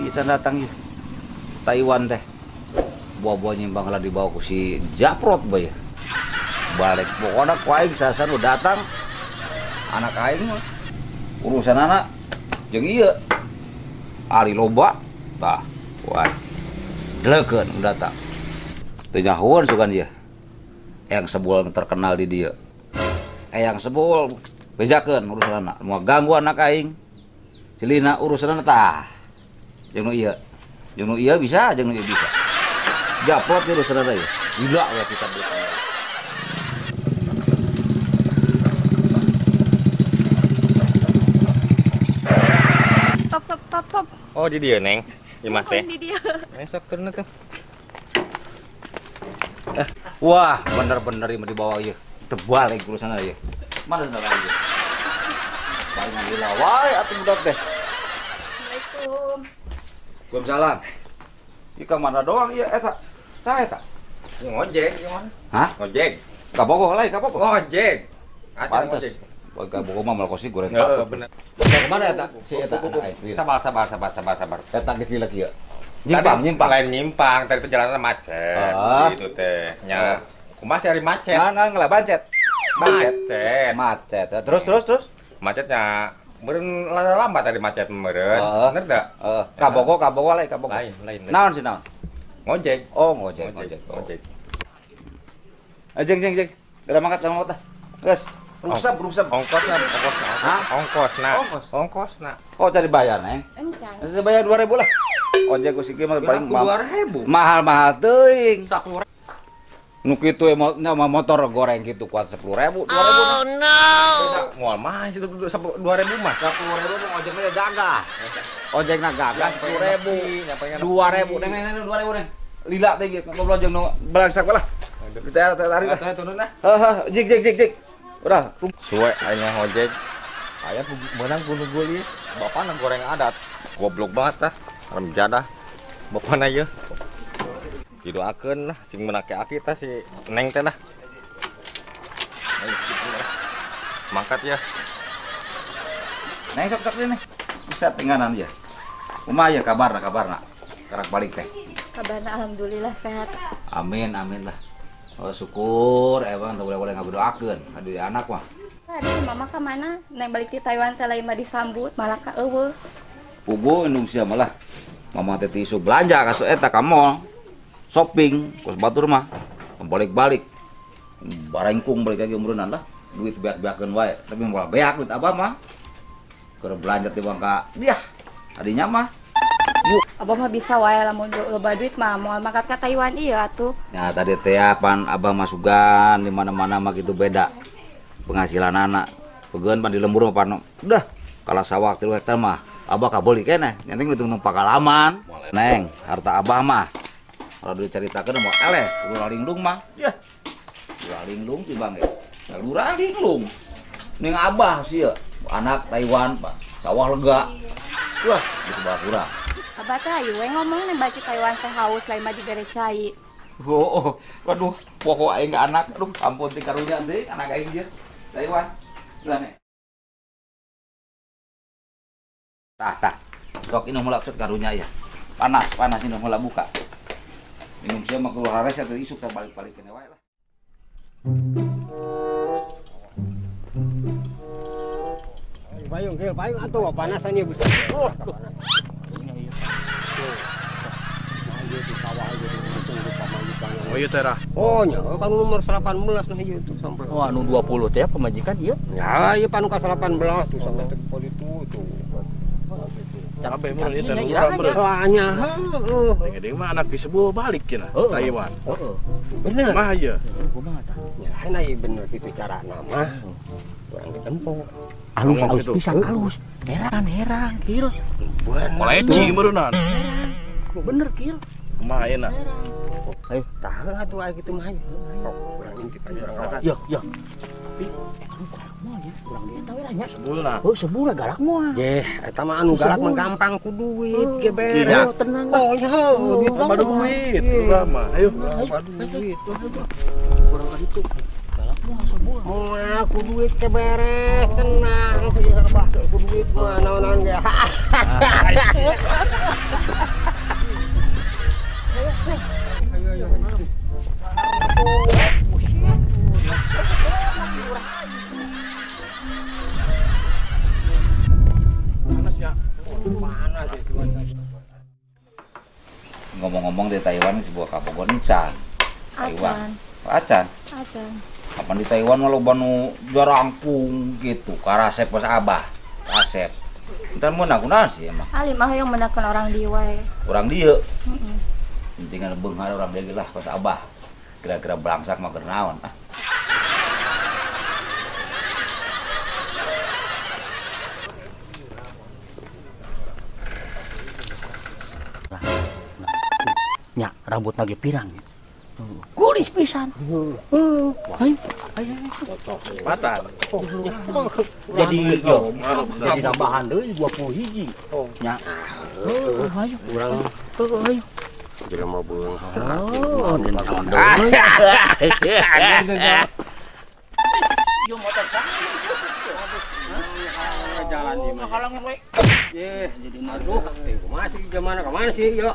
Ieu can datang ieu. Taiwan teh. Buah-buah nyimbang lah dibawa ku si Japrot bae. Balik pokona ku aing sasan nu datang. Anak aing mah urusan anak jeung ieu. Ari loba tah wah. Delekeun nu datang. Teu nyahoeun sugan ieu. Eyang Sebul terkenal di dieu. Eyang Sebul bejakeun urusan anak, moal ganggu anak aing. Cilina urusan tah. Jeung nu ieu. Jeung nu ieu bisa, jeung nu ieu bisa. Japrot urusan ieu. Gila we kita beli. Stop, stop, stop, stop. Oh, di dieu, Neng. Imah teh. Di dieu. Neng sok turun tuh. Wah, bener-bener ieu dibawa ieu. Tebal urusan ieu. Mana udah lagi? Palingan gila wae atuh budak teh. Assalamualaikum. Waalaikumsalam. Ieu ka mana doang ieu eta? Saha eta? Ngojek gimana? Hah? Ngojek. Ka Bogor lain ka Bogor. Ngojek. Pantes. Ka Bogor mah moal kosi goreng. Heeh, bener. Ka mana eta? Si eta anak aing. Sabar, sabar, sabar, sabar, sabar. Eta geus lila kieu. Nyimpang, nyimpang. Lain nyimpang, tadi perjalanan macet. Gitu teh. Nya. Kumaha sih hari macet? Nah, ngelah bancet. Macet. Macet. Terus, terus, terus. Macetnya meureun lambat tadi macet meureun. Bener teu? Heeh. Ka Bogor, ka Bogor lain, ka Bogor. Lain, lain. Naon sih naon? Ngojek. Oh, ngojek, ngojek. Ngojek. Jeng, jeng, jeng. Udah mangkat sama tah. Geus. Ruksep, ruksep. Ongkosna, ongkosna. Hah? Ongkosna. Ongkos. Ongkosna. Oh, cari bayar, Neng. Encan. Saya bayar 2000 lah. Ojek ku si mah paling 2000. Mahal-mahal teuing. 10.000. Nu kitu motor goreng gitu kuat 10.000, 2.000. Oh no. Moal mah itu 2.000 mah. 10.000 mah ojekna gagah. Ojekna gagah 10.000. 2.000. Neng, neng, 2.000 neng. Lila teh gitu. Ngobrol jeung nu balangsak lah. Kita tarik lah. Turun lah. Heeh, jik jik jik jik. Udah. Suwe aing ngojek. Aya meunang bunuh geulis. Bapana goreng adat. Goblok banget tah. Haram jadah. Bapana ieu. Didoakeun lah sing meunang aki tah si Neng teh lah. Mangkat ya. Neng sok sok ini. Bisa tinggalan ya. Kumaha ya kabarna kabarna? Karak balik teh. Kabarna alhamdulillah sehat. Amin amin lah. Oh, syukur emang teu boleh-boleh ngadoakeun adu anak mah. Tadi mama ka mana? Neng balik di Taiwan teh lain mah disambut malah ka eueuh. Puguh indung sia malah. Mama teh tisu belanja ka eta ka mall. Shopping kos batur mah. Balik-balik. Barengkung balik lagi umurna lah. Duit beak-beakeun wae, tapi moal beak duit abah mah. Keur belanja teh bangka. Diah, adinya mah. Abah mah bisa wae lamun loba duit mah moal mangkat ka Taiwan ieu atuh. Ya tadi teh pan abah masukan di mana-mana mah gitu beda penghasilan anak. Pegeun pan di lembur mah pan udah kalah sawah 3 hektar mah abah kabeuli keneh. Yang penting hitung pengalaman. Neng, harta abah mah kalau diceritakeun mah eleh, lurah linglung mah. Yah. Lurah linglung timbang ge. Lurah linglung. Ning abah sih anak Taiwan Pak, sawah lega. Wah, gitu kurang. Abah teh ayo we ngomong neng baju Taiwan teh haus lain mah dibere cai. Oh, waduh, pokok aing ka anak, aduh ampun ti karunya deui anak aing ieu. Taiwan. Ulah nek. Tah, tah. Sok inum heula sok karunya ya. Panas, panas inum heula buka. Minum sia mah keluar hares atuh isuk teh balik-balik kene wae lah. Payung, payung atuh panasan ieu bisa. Oh, oh iya teh. Oh nya, kan nomor 18 nah ieu tuh sampai. Oh anu 20 teh pamajikan ieu. Ya, ieu panu ka 18 tuh sampai teh itu tuh. Kabeh meureun ieu teh lurah meureun. Wah nya heueuh. Deung mah anak disebul balik cenah Taiwan. Heeh. Bener. Mah ieu. Kumaha tah? Ya nah ieu bener kitu carana mah. Kurang ditempo. Alus alus pisan alus. Herang herang kil. Koleci meureunnan. Bener kil. Kumaha ayeuna? Ayo tah atuh aya kitu mah. Sok urang intip aja urang awas. Yo yo. Tapi eta nu galak moal ya, urang di eta we lah nya. Sebulna. Oh, sebulna galak moal. Jeh, eta mah anu galak mah gampang ku duit ge beres. Tenang. Oh, nya duit mah duit. Urang mah. Ayo. Duit. Urang ka ditu. Galak moal sebul. Moal ku duit ge beres, tenang. Ieu rebah ku duit. Duit mah naon-naon ge. Ayo ayo. Panas ya. Panas ya cuaca. Ngomong-ngomong di Taiwan sebuah kabogoh encan. Taiwan. Acan. Acan. Kapan di Taiwan mah loba nu jarangkung gitu, karasep pas abah. Kasep. Entar meunang kunaon sih emang. Ali mah hoyong meunangkeun orang dieu wae. Orang dieu. Heeh. Penting beunghar orang dieu lah pas abah. Kira-kira belangsak mah keur naon ah. Nya rambut lagi pirang. Gulis pisan. Ayo, ayo. Matan. Jadi yo, jadi tambahan deui 20 hiji. Nya. Ayo, urang. Ayo. Jelema beunghar. Oh, Yo motor jalan di mana? Ye, jadi maduh. Kumaha sih jamana kemana sih, yo?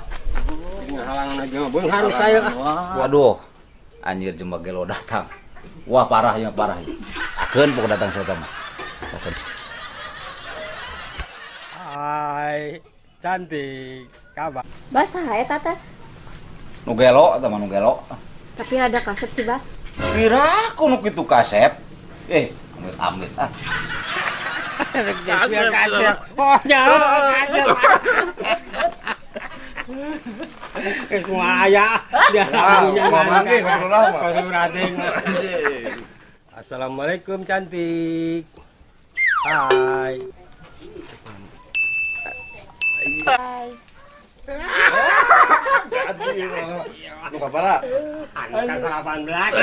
Jadi ngahalangan aja mah beunghar saya ah. Waduh. Anjir jemba gelo datang. Wah, parah ya, parah. Akeun pokok datang saya mah. Hai, cantik. Kabar. Basah eta teh. Nu gelo eta mah nu gelo. Tapi ada kasep sih, Bah. Kira aku nu kitu kasep. Amit-amit ah. Kasep, kasep. Oh, ya, kasep. Semua aya. Dia Assalamualaikum cantik. Hai. Hai. Lu kabara? Angka 18.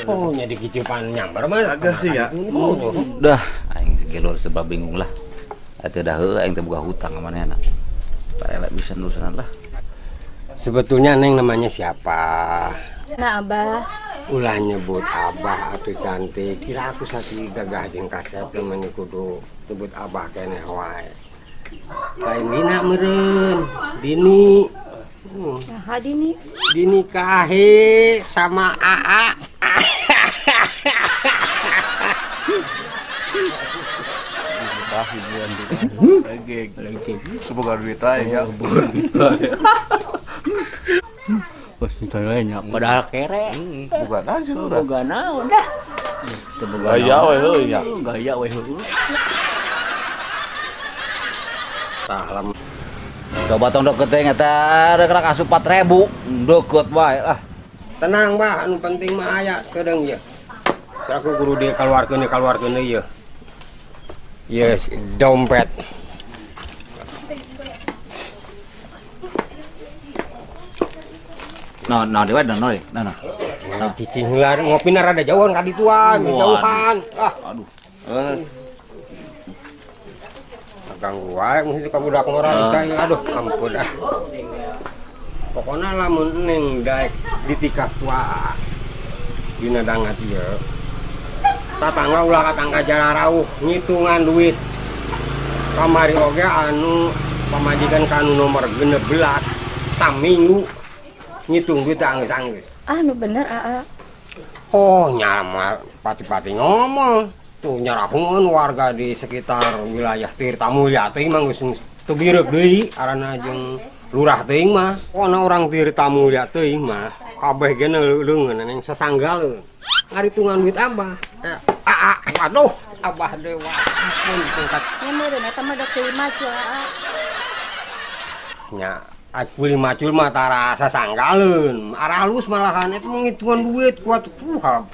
Oh, nya dikicupan nyambar mah agak sih ya. Dah, aing gelor sebab bingung lah. Atuh dah heuh aing teh boga hutang ka manehna. Parelek bisa urusan lah. Sebetulnya Neng namanya siapa? Nah, Abah. Ulah nyebut Abah atau cantik. Kira aku sasi gagah jeung kasep namanya kudu sebut Abah keneh wae. Lain dina meureun, Dini. Nah, Dini. Dinikahi sama AA. Semoga duit aja ya. Pasti tanya padahal kere. Bukan aja lu. Boga naon dah. Gaya we heuh nya. Gaya we heuh. Tah lam. Coba tong deket teh eta rek asup 4000 deket wae lah. Tenang bah, anu penting mah aya kedeung ieu. Aku kudu dia keluarkeun ieu. Yes, dompet. No, no, dewa, no, no, no. Cicing lah, ngopi rada jauhan ka dituan, jauhan. Ah, aduh. Ganggu wae mesti ka budak ngora cai. Aduh, ampun ah. Pokona lamun neng daek ditikah tua dina dangat ieu. Tatangga ulah katangga jararauh ngitungan duit. Kamari oge anu pamajikan kanu nomor 16 saminggu ngitung duit anggeus-anggeus. Ah, nu bener aa. Oh, nyamar pati-pati ngomong. Tuh nyarahungeun warga di sekitar wilayah Tirta Mulya teh mah geus teu bireuk deui arana jeung lurah teuing mah. Pokona urang Tirta Mulya teuing mah kabeh ge leungeun neng sasanggaleun. Ngaritungan duit abah. Aa, waduh, abah dewa. Ampun tingkat. Nya meureun eta mah dek deui macul aa. Nya aku lima macul mah tara sasanggaleun. Aralus malahan eta mah ngitungan duit kuat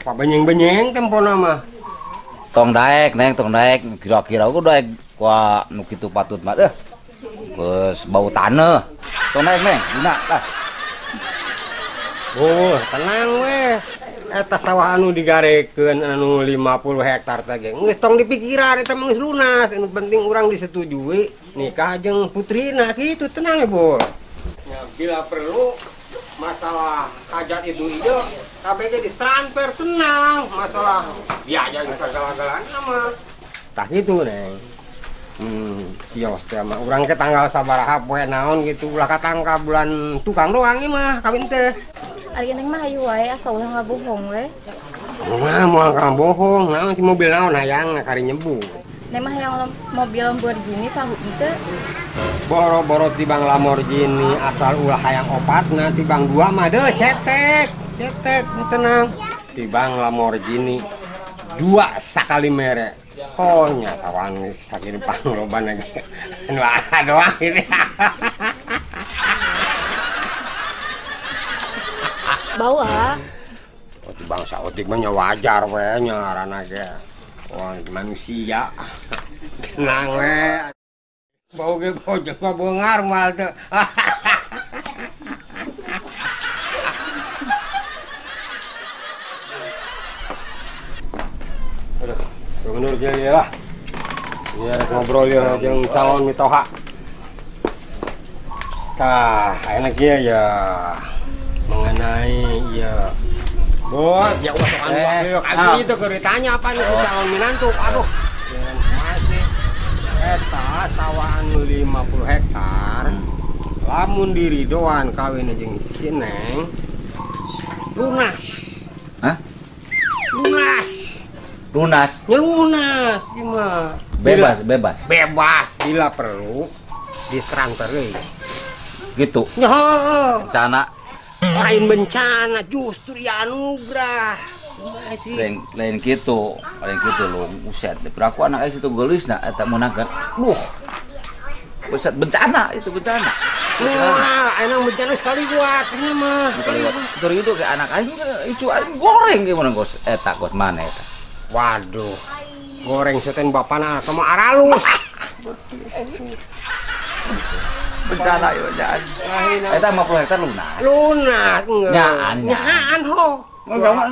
pabenyeng-benyeng tempona mah. Tong daek neng, tong daek kira-kira aku daek kuah nu kitu patut mah deh. Geus bau taneuh. Tong daek neng, dina tas. Oh, tenang weh. Eta sawah anu digarekeun anu 50 hektar teh ge. Geus tong dipikiran eta mah geus lunas. Anu penting urang disetujui nikah jeung putrina kitu tenang ya, Bol. Nya bila perlu Masalah hajat itu ide KBG ditransfer tenang, masalah biaya segala-galanya mah. Tah gitu Neng. Kios teh mah urang ke tanggal sabaraha poe naon gitu ulah katangka bulan tukang doang ieu mah kawin teh. Ari Neng mah hayu wae asa ulah ngabohong we. Mah moal ngabohong, naon si mobil naon hayang kari nyebu. Neng mah hayang mobil Lamborghini sahu teu. Boro-boro tibang Lamborghini asal ulah hayang opatna tibang dua mah deuh cetek, cetek tenang. Tibang Lamborghini dua sakali mere. Oh nya sawan sakitu pangloban ge. Nu doang ini. Bau ah. Oh tibang saeutik mah nya wajar we nya ngaranna ge. Wah manusia. Tenang we. Bau ge bau jelema beungar moal teu. Aduh, gubernur kieu lah. Ieu rek ngobrol ieu jeung calon mitoha. Tah, ayeuna kieu ya mengenai ieu. Bos, ya ulah sok anu ieu kasih itu keur ditanya apa nih calon minantu. Aduh. Masih eta sawah anu 50 hektar. Lamun diridoan kawin jeung si Neng lunas. Hah? Lunas. Lunas. Ya lunas ieu mah. Bebas, bebas. Bebas bila perlu ditransfer deui. Gitu. Ya heeh. Bencana. Lain bencana justru ya anugerah. Lain lain gitu, lain gitu loh. Buset, peraku anak situ gelis nah eta meunang kan. Duh. Buset bencana itu bencana. Wah, enak bencana sekali buat ini mah. Terus itu ke anak aing itu aing goreng gimana gos eta gos mana eta. Waduh. Goreng seten bapana sama aralus. Bencana ieu bencana. Eta 50 hektar lunas. Lunas. Nyaan. Nyaan ho. Enggak mah.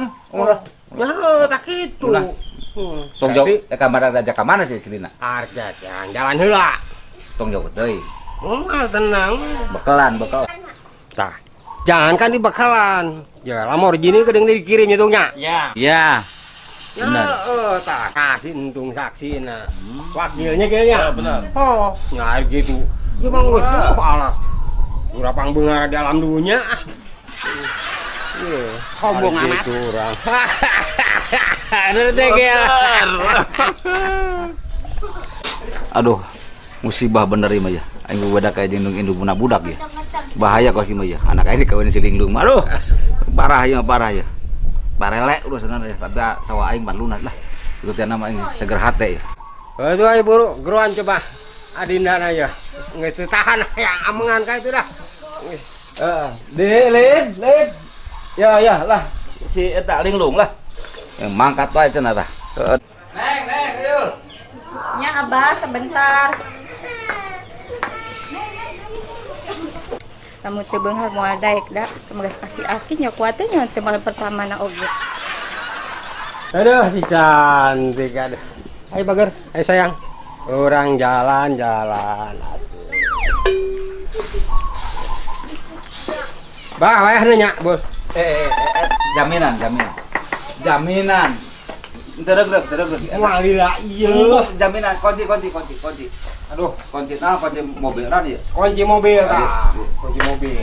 Tak kitu. Tong jauh ka mana aja ka mana sih Silina? Harga jalan heula. Tong jauh teuing. Moal tenang. Bekelan, bekal. Tah. Jangan kan di bekalan. Ya Lamborghini kedeung dikirim hitungnya. Ya. Ya. Benar. Tah kasih untung saksina. Wakilnya kayaknya. Ya, benar. Oh, nah gitu. Ieu mah geus tuh alah. Urang pangbeungar di alam dunya ah. Sombong amat. Urang. Aduh, musibah bener ieu mah ya. Aing beda kayak jeung indung budak ya. Bahaya kok sih mah ya. Anak aing dikawin si Linglung. Aduh, parah ieu mah parah ya. Barelek urusan ya, tapi sawah aing ban lunas lah. Ikuti nama aing seger hate ya. Aduh ayo buru, geruan coba. Adinda ya. Geus tahan yang amengan ka itu dah. Heeh, di lin, lin. Ya ya lah si eta Linglung lah. Yang mangkat wae cenah tah. Neng, neng, ayo. Nya Abah sebentar. Kamu teu beunghar moal daek da, geus aki-aki nya kuat teh nya teh malam pertama na oge. Aduh si cantik aduh. Ayo bager, ayo sayang. Orang jalan-jalan asik. Bah, wayah nya, Bos. Jaminan, jaminan. Jaminan. Tereg-reg, tereg-reg. Wah, lila ieu. Jaminan kunci, kunci, kunci, kunci. Aduh, kunci nah, kunci mobil kan ya? Kunci mobil, ah. Kunci mobil.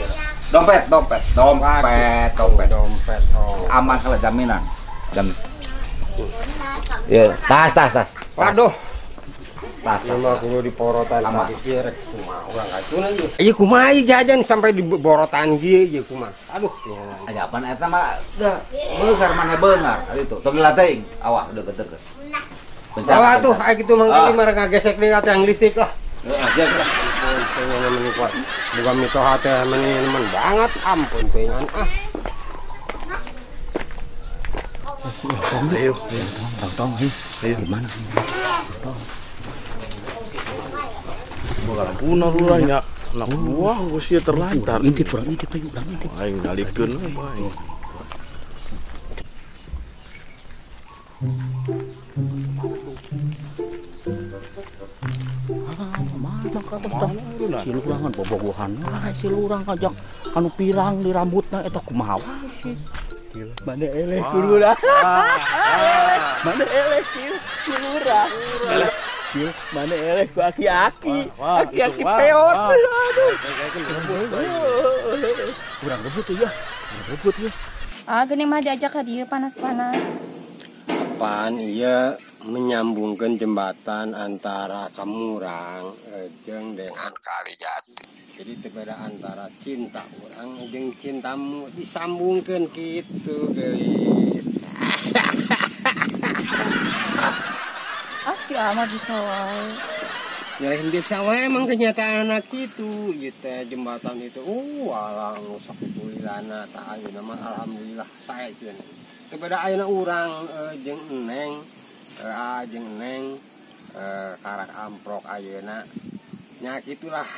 Dompet, dompet, dompet, dompet, dompet. Oh. Aman kalau jaminan. Jamin. Ya, tas, tas, tas. Waduh. Tas. Mah kudu diporotan tadi kieu rek kumaha urang kacuna ieu. Ieu kumaha ieu jajan sampai diborotan kieu ieu kumaha. Aduh. Aya apaan eta mah da beungar mana beungar itu. Tong dilateuing awah deukeut-deukeut. Bencana tuh aya kitu mah kali mah ngagesek deui ka tiang listrik lah. Heeh, jaga. Ampun, meni kuat. Bukan mitoha teh meni nemen banget, ampun teuingan ah. Ayo, tong tong, ayo gimana? Bakalan punah lurah nya. Anak buah geus ieu terlantar. Intip urang intip ayo urang intip. Aing ngalikeun we aing. Ah, mah mah ka tong. Si lurang bobogohan wae si lurang kajak Anu pirang di rambutna eta kumaha wae sih. Mana eleh ku lurah. Mana eleh ku lurah. Mana eleh ku aki-aki. Aki-aki peot. Aduh. Kurang rebut ya. Kurang rebut ya. Ah, geuning mah diajak ka dieu panas-panas. Apaan ieu menyambungkan jembatan antara Kamurang jeung dengan Kalijati. Jadi tebeda antara cinta orang jeung cintamu disambungkeun kitu, geulis. Ah, si Ama bisa wae. Ya bisa wae emang kenyataan anak itu, ieu teh jembatan itu. Alang sakitu lilana tah ayeuna mah alhamdulillah sae ieu. Tebeda ayeuna urang jeung Neng, jeung Neng karak amprok ayeuna. Nya kitulah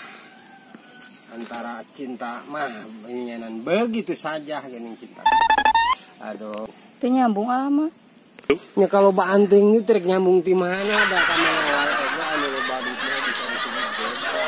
antara cinta mah inginan begitu saja geuning cinta. Aduh. Teu nyambung ah mah. Nya kalau banting itu trek nyambung di mana da ka mana wae oge anu loba duitna bisa disebut beda.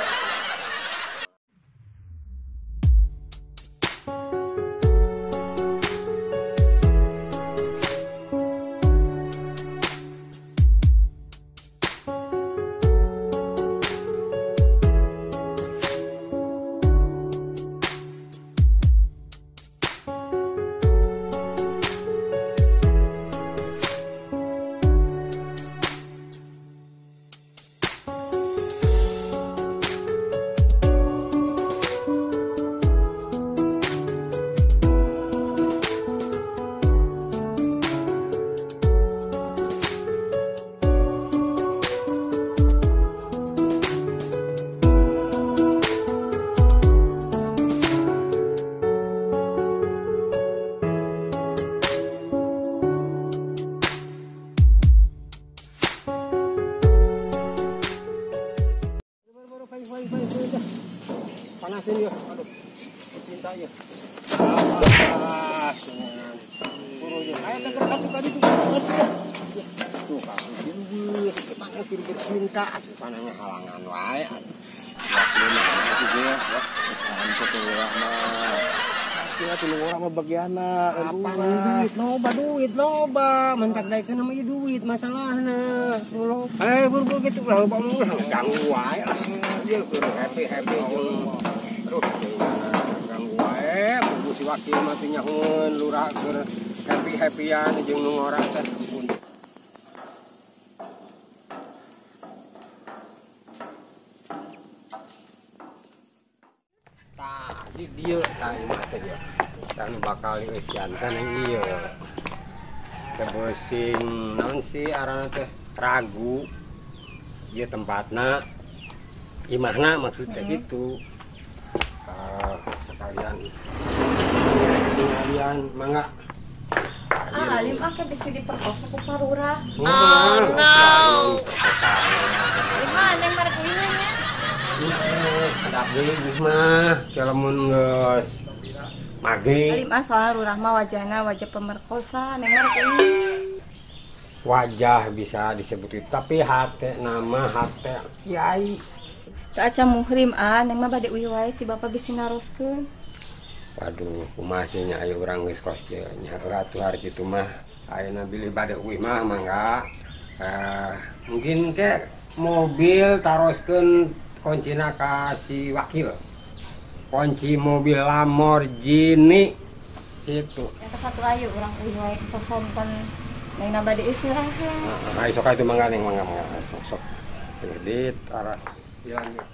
Panasin ya, aduh, cinta ya. Ah, suruh ya. Ayo teker tadi tuh, tuh kamu diluwe, panah keur bercinta, atuh panahnya halangan wae. Waktu dia, wah, pantes urang mah. Kira tulung urang mah bagiana. Apa duit loba, duit loba, mentak daekeun mah duit masalahna. Eh, buru-buru kitu ulah loba ulah ganggu wae lah. Ieu keur happy-happy jeung aduh, ganggu wae, buru si wakil mah teu nyahoeun lurah keur happy-happyan jeung nu ngora teh. Tah, di dieu tah imah teh dia. Tah nu bakal dieusian teh nang ieu. Teh beusin naon sih aranna teh ragu. Ieu tempatna imahna maksudnya gitu. Sekalian sekalian mangga. Ah, alim ah bisa diperkosa ku parura. Oh no. Lima neng marek uih nya. Sedap deui mah lamun geus mage. Alim ah soal lurah mah wajahna wajah pemerkosa neng marek uih. Wajah bisa disebut itu tapi hate nama hate kiai. Teu acan muhrim ah neng mah bade uih wae si bapak bisi naroskeun. Waduh, kumaha sih nya aya urang geus kos kieu nya atuh hari kitu mah ayeuna bilih bade uih mah mangga. Mungkin ke mobil taroskeun kuncina ka si wakil. Kunci mobil Lamborghini gitu. Eta satu ayu urang uih wae tosompan neng bade istirahat. Heeh, sok atuh mangga neng mangga mangga sok sok. Kredit aras. Bilangnya.